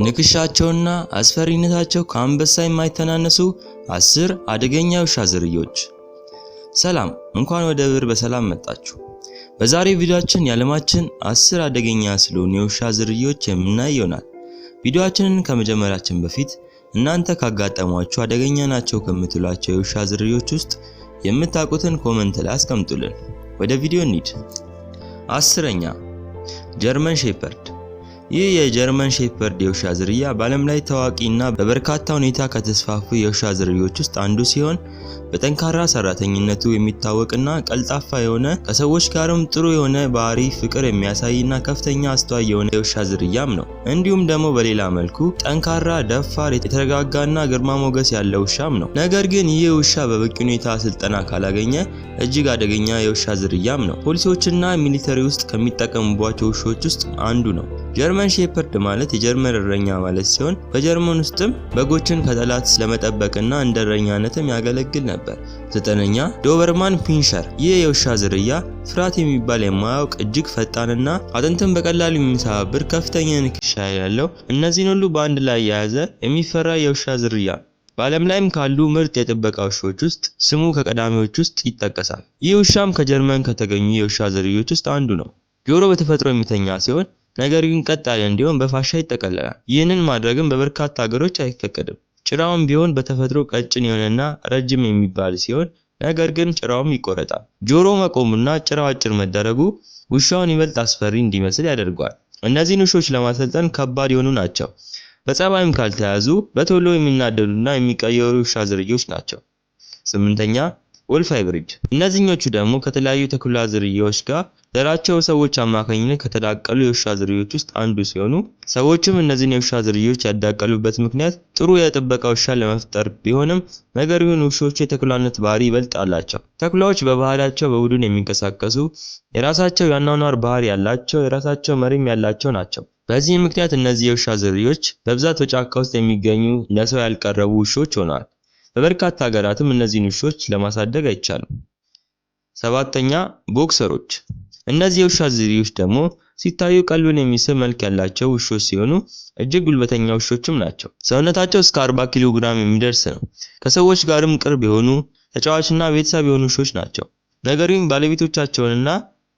ንክሻቸውና አስፈሪነታቸው ከአንበሳ የማይተናነሱ 10 አደገኛ የውሻ ዝርያዎች። ሰላም፣ እንኳን ወደ ብር በሰላም መጣችሁ። በዛሬው ቪዲዮአችን የዓለማችን 10 አደገኛ ስለሆኑ የውሻ ዝርያዎች የምናይ ይሆናል። ቪዲዮአችንን ከመጀመራችን በፊት እናንተ ካጋጠሟችሁ አደገኛ ናቸው ከምትሏቸው የውሻ ዝርያዎች ውስጥ የምታውቁትን comment ላይ አስቀምጡልን። ወደ ቪዲዮ እንሂድ። 10ኛ፣ German Shepherd። ይህ የ German Shepherd የውሻ ዝርያ በዓለም ላይ ታዋቂና በበርካታ ሁኔታ ከተስፋፉ የውሻ ዝርያዎች ውስጥ አንዱ ሲሆን፣ በጠንካራ ሰራተኝነቱ የሚታወቅና ቀልጣፋ የሆነ፣ ከሰዎች ጋርም ጥሩ የሆነ ባህሪ ፍቅር የሚያሳይና ከፍተኛ አስተዋይ የሆነ የውሻ ዝርያም ነው። እንዲሁም ደግሞ በሌላ መልኩ ጠንካራ፣ ደፋር፣ የተረጋጋና ግርማ ሞገስ ያለው ውሻም ነው። ነገር ግን ይህ ውሻ በበቂ ሁኔታ ስልጠና ካላገኘ እጅግ አደገኛ የውሻ ዝርያም ነው። ፖሊሶችና military ውስጥ ከሚጠቀሙባቸው ውሾች ውስጥ አንዱ ነው። German Shepherd ማለት የጀርመን እረኛ ማለት ሲሆን፣ በጀርመን ውስጥም በጎችን ከጠላት ለመጠበቅና እንደ እረኛነትም ያገለግል ነበር። 9ኛ፣ Doberman Pinscher። ይህ የውሻ ዝርያ ፍርሃት የሚባል የማያውቅ፣ እጅግ ፈጣንና አጥንትን በቀላሉ የሚሰባብር፣ ከፍተኛ ንክሻ ያለው፣ እነዚህን ሁሉ በአንድ ላይ የያዘ የሚፈራ የውሻ ዝርያ ነው። በዓለም ላይም ካሉ ምርጥ የጥበቃ ውሾች ውስጥ ስሙ ከቀዳሚዎች ውስጥ ይጠቀሳል። ይህ ውሻም ከጀርመን ከተገኙ የውሻ ዝርያዎች ውስጥ አንዱ ነው። ጆሮ በተፈጥሮ የሚተኛ ሲሆን፣ ነገር ግን ቀጥ ያለ እንዲሆን በፋሻ ይጠቀለላል። ይህንን ማድረግም በበርካታ ሀገሮች አይፈቀድም። ጭራውም ቢሆን በተፈጥሮ ቀጭን የሆነና ረጅም የሚባል ሲሆን፣ ነገር ግን ጭራውም ይቆረጣል። ጆሮ መቆሙና ጭራው አጭር መደረጉ ውሻውን ይበልጥ አስፈሪ እንዲመስል ያደርገዋል። እነዚህን ውሾች ለማሰልጠን ከባድ የሆኑ ናቸው። በጸባይም ካልተያዙ በቶሎ የሚናደዱና የሚቀየሩ የውሻ ዝርያዎች ናቸው። 8ኛ፣ Wolf hybrid። እነዚህኞቹ ደግሞ ከተለያዩ ተኩላ ዝርያዎች ጋር ዘራቸው ሰዎች አማካኝነት ከተዳቀሉ የውሻ ዝርያዎች ውስጥ አንዱ ሲሆኑ፣ ሰዎችም እነዚህን የውሻ ዝርያዎች ያዳቀሉበት ምክንያት ጥሩ የጥበቃ ውሻ ለመፍጠር ቢሆንም፣ ነገር ግን ውሾቹ የተኩላነት ባህሪ ይበልጥ አላቸው። ተኩላዎች በባህሪያቸው በቡድን የሚንቀሳቀሱ፣ የራሳቸው የአኗኗር ባህሪ ያላቸው፣ የራሳቸው መሪም ያላቸው ናቸው። በዚህ ምክንያት እነዚህ የውሻ ዝርያዎች በብዛት በጫካ ውስጥ የሚገኙ፣ ለሰው ያልቀረቡ ውሾች ሆነዋል። በበርካታ ሀገራትም እነዚህን ውሾች ለማሳደግ አይቻልም። 7ኛ፣ ቦክሰሮች። እነዚህ የውሻ ዝርያዎች ደግሞ ሲታዩ ቀልብን የሚስብ መልክ ያላቸው ውሾች ሲሆኑ፣ እጅግ ጉልበተኛ ውሾችም ናቸው። ሰውነታቸው እስከ 40 ኪሎ ግራም የሚደርስ ነው። ከሰዎች ጋርም ቅርብ የሆኑ፣ ተጫዋችና ቤተሰብ የሆኑ ውሾች ናቸው። ነገር ግን ባለቤቶቻቸውንና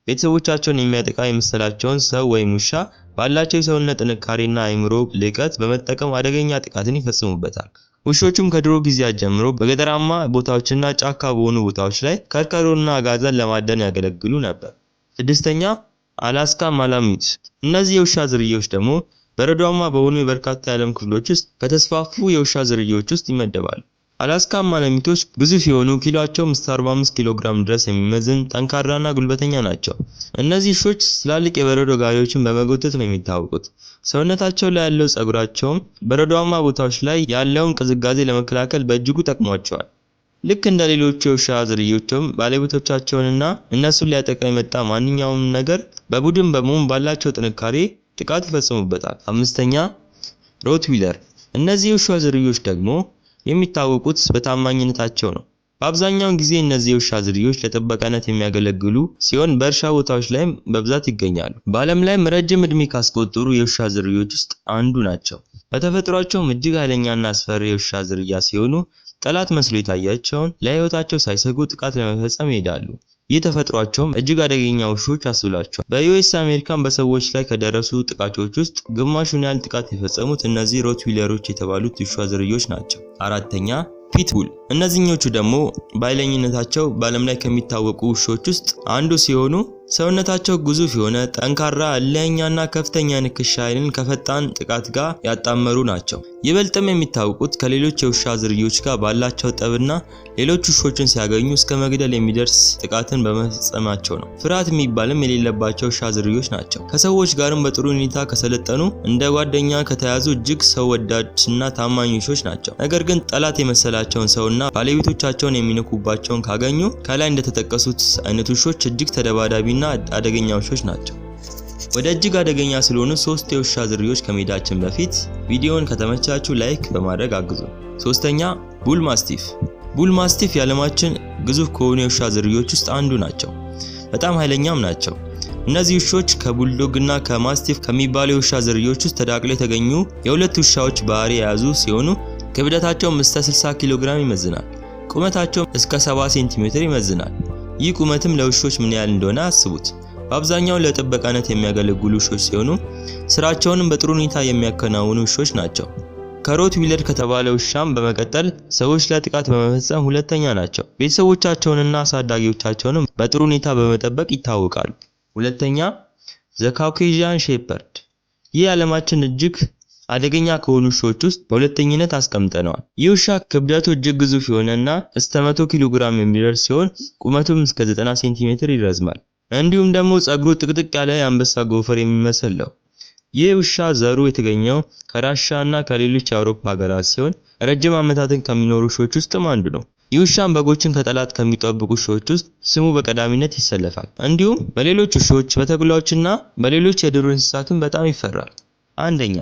ቤተሰቦቻቸውን የሚያጠቃ የመሰላቸውን ሰው ወይም ውሻ ባላቸው የሰውነት ጥንካሬና አእምሮ ልቀት በመጠቀም አደገኛ ጥቃትን ይፈጽሙበታል። ውሾቹም ከድሮ ጊዜያት ጀምሮ በገጠራማ ቦታዎችና ጫካ በሆኑ ቦታዎች ላይ ከርከሮና አጋዘን ለማደን ያገለግሉ ነበር። 6ኛ፣ Alaska Malamute። እነዚህ የውሻ ዝርያዎች ደግሞ በረዷማ በሆኑ የበርካታ የዓለም ክፍሎች ውስጥ ከተስፋፉ የውሻ ዝርያዎች ውስጥ ይመደባሉ። Alaska Malamute ኦች ግዙፍ የሆኑ፣ ኪሎአቸውም እስከ 45 ኪሎ ግራም ድረስ የሚመዝን ጠንካራና ጉልበተኛ ናቸው። እነዚህ ውሾች ትላልቅ የበረዶ ጋሪዎችን በመጎተት ነው የሚታወቁት። ሰውነታቸው ላይ ያለው ጸጉራቸውም በረዷማ ቦታዎች ላይ ያለውን ቅዝቃዜ ለመከላከል በእጅጉ ጠቅሟቸዋል። ልክ እንደ ሌሎቹ የውሻ ዝርያዎችም ባለቤቶቻቸውንና እነሱን ሊያጠቃ የመጣ ማንኛውም ነገር በቡድን በመሆን ባላቸው ጥንካሬ ጥቃት ይፈጽሙበታል። 5ኛ፣ Rottweiler። እነዚህ የውሻ ዝርያዎች ደግሞ የሚታወቁት በታማኝነታቸው ነው። በአብዛኛው ጊዜ እነዚህ የውሻ ዝርያዎች ለጥበቃነት የሚያገለግሉ ሲሆን፣ በእርሻ ቦታዎች ላይም በብዛት ይገኛሉ። በዓለም ላይም ረጅም እድሜ ካስቆጠሩ የውሻ ዝርያዎች ውስጥ አንዱ ናቸው። በተፈጥሯቸውም እጅግ ኃይለኛና አስፈሪ የውሻ ዝርያ ሲሆኑ፣ ጠላት መስሎ የታያቸውን ለህይወታቸው ሳይሰጉ ጥቃት ለመፈጸም ይሄዳሉ። ይህ ተፈጥሯቸውም እጅግ አደገኛ ውሾች አስብሏቸዋል። በ US አሜሪካን በሰዎች ላይ ከደረሱ ጥቃቶች ውስጥ ግማሹን ያህል ጥቃት የፈጸሙት እነዚህ Rottweiler ኦች የተባሉት ውሻ ዝርያዎች ናቸው። 4ኛ፣ Pitbull። እነዚህኞቹ ደግሞ በኃይለኝነታቸው በዓለም ላይ ከሚታወቁ ውሾች ውስጥ አንዱ ሲሆኑ፣ ሰውነታቸው ግዙፍ የሆነ፣ ጠንካራ፣ እልህኛና ከፍተኛ ንክሻ ኃይልን ከፈጣን ጥቃት ጋር ያጣመሩ ናቸው። ይበልጥም የሚታወቁት ከሌሎች የውሻ ዝርያዎች ጋር ባላቸው ጠብና ሌሎች ውሾችን ሲያገኙ እስከ መግደል የሚደርስ ጥቃትን በመፈጸማቸው ነው። ፍርሃት የሚባልም የሌለባቸው ውሻ ዝርያዎች ናቸው። ከሰዎች ጋርም በጥሩ ሁኔታ ከሰለጠኑ፣ እንደ ጓደኛ ከተያዙ እጅግ ሰው ወዳድና ታማኝ ውሾች ናቸው። ነገር ግን ጠላት የመሰላቸውን ሰውና ባለቤቶቻቸውን የሚነኩባቸውን ካገኙ ከላይ እንደተጠቀሱት አይነት ውሾች እጅግ ተደባዳቢና አደገኛ ውሾች ናቸው። ወደ እጅግ አደገኛ ስለሆኑ ሶስት የውሻ ዝርያዎች ከመሄዳችን በፊት ቪዲዮውን ከተመቻችሁ like በማድረግ አግዙ። 3ኛ፣ Bull Mastiff። Bull Mastiff የዓለማችን ግዙፍ ከሆኑ የውሻ ዝርያዎች ውስጥ አንዱ ናቸው። በጣም ኃይለኛም ናቸው። እነዚህ ውሾች ከ bulldog እና ከ mastiff ከሚባሉ የውሻ ዝርያዎች ውስጥ ተዳቅለው የተገኙ የሁለት ውሻዎች ባህሪ የያዙ ሲሆኑ ክብደታቸውም እስከ 60 ኪሎ ግራም ይመዝናል። ቁመታቸውም እስከ 70 ሴንቲሜትር ይመዝናል። ይህ ቁመትም ለውሾች ምን ያህል እንደሆነ አስቡት። በአብዛኛው ለጥበቃነት የሚያገለግሉ ውሾች ሲሆኑ ስራቸውንም በጥሩ ሁኔታ የሚያከናውኑ ውሾች ናቸው። ከሮትዊለር ከተባለ ውሻም በመቀጠል ሰዎች ላይ ጥቃት በመፈጸም ሁለተኛ ናቸው። ቤተሰቦቻቸውንና አሳዳጊዎቻቸውንም በጥሩ ሁኔታ በመጠበቅ ይታወቃሉ። ሁለተኛ፣ the Caucasian Shepherd። ይህ የዓለማችን እጅግ አደገኛ ከሆኑ ውሾች ውስጥ በሁለተኝነት አስቀምጠነዋል። ይህ ውሻ ክብደቱ እጅግ ግዙፍ የሆነና እስከ 100 ኪሎ ግራም የሚደርስ ሲሆን ቁመቱም እስከ 90 ሴንቲሜትር ይረዝማል። እንዲሁም ደግሞ ጸጉሩ ጥቅጥቅ ያለ የአንበሳ ጎፈር የሚመስል ነው። ይህ ውሻ ዘሩ የተገኘው ከራሻ እና ከሌሎች የአውሮፓ ሀገራት ሲሆን ረጅም ዓመታትን ከሚኖሩ ውሾች ውስጥም አንዱ ነው። ይህ ውሻም በጎችን ከጠላት ከሚጠብቁ ውሾች ውስጥ ስሙ በቀዳሚነት ይሰለፋል። እንዲሁም በሌሎች ውሾች፣ በተኩላዎችና በሌሎች የዱር እንስሳትም በጣም ይፈራል። አንደኛ፣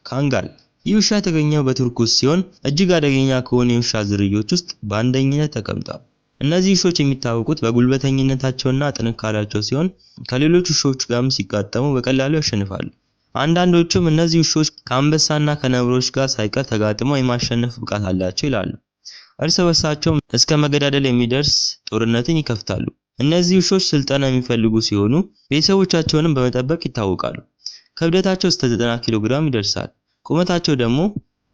ካንጋል። ይህ ውሻ የተገኘው በቱርክ ውስጥ ሲሆን እጅግ አደገኛ ከሆኑ የውሻ ዝርያዎች ውስጥ በአንደኝነት ተቀምጧል። እነዚህ ውሾች የሚታወቁት በጉልበተኝነታቸውና ጥንካሬያቸው ሲሆን ከሌሎች ውሾች ጋርም ሲጋጠሙ በቀላሉ ያሸንፋሉ። አንዳንዶቹም እነዚህ ውሾች ከአንበሳና ከነብሮች ጋር ሳይቀር ተጋጥመው የማሸነፍ ብቃት አላቸው ይላሉ። እርስ በርሳቸውም እስከ መገዳደል የሚደርስ ጦርነትን ይከፍታሉ። እነዚህ ውሾች ስልጠና የሚፈልጉ ሲሆኑ ቤተሰቦቻቸውንም በመጠበቅ ይታወቃሉ። ክብደታቸው እስከ 90 ኪሎ ግራም ይደርሳል። ቁመታቸው ደግሞ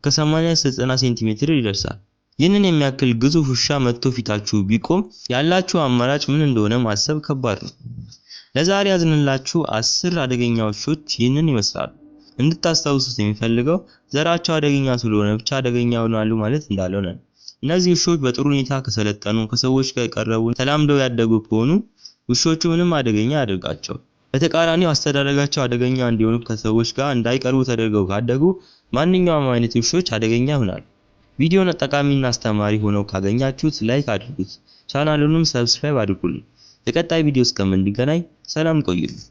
ከ80 እስከ 90 ሴንቲሜትር ይደርሳል። ይህንን የሚያክል ግዙፍ ውሻ መጥቶ ፊታችሁ ቢቆም ያላችሁ አማራጭ ምን እንደሆነ ማሰብ ከባድ ነው። ለዛሬ ያዝንላችሁ 10 አደገኛ ውሾች ይህንን ይመስላሉ። እንድታስታውሱት የሚፈልገው ዘራቸው አደገኛ ስለሆነ ብቻ አደገኛ ይሆናሉ ማለት እንዳልሆነ ነው። እነዚህ ውሾች በጥሩ ሁኔታ ከሰለጠኑ፣ ከሰዎች ጋር የቀረቡ፣ ተላምደው ያደጉ ከሆኑ ውሾቹ ምንም አደገኛ አያደርጋቸውም። በተቃራኒው አስተዳደጋቸው አደገኛ እንዲሆኑ ከሰዎች ጋር እንዳይቀርቡ ተደርገው ካደጉ ማንኛውም አይነት ውሾች አደገኛ ይሆናሉ። ቪዲዮውን ጠቃሚና አስተማሪ ሆነው ካገኛችሁት like አድርጉት፣ ቻናሉንም subscribe አድርጉልኝ። በቀጣይ ቪዲዮ እስከምንገናኝ ሰላም ቆዩልኝ።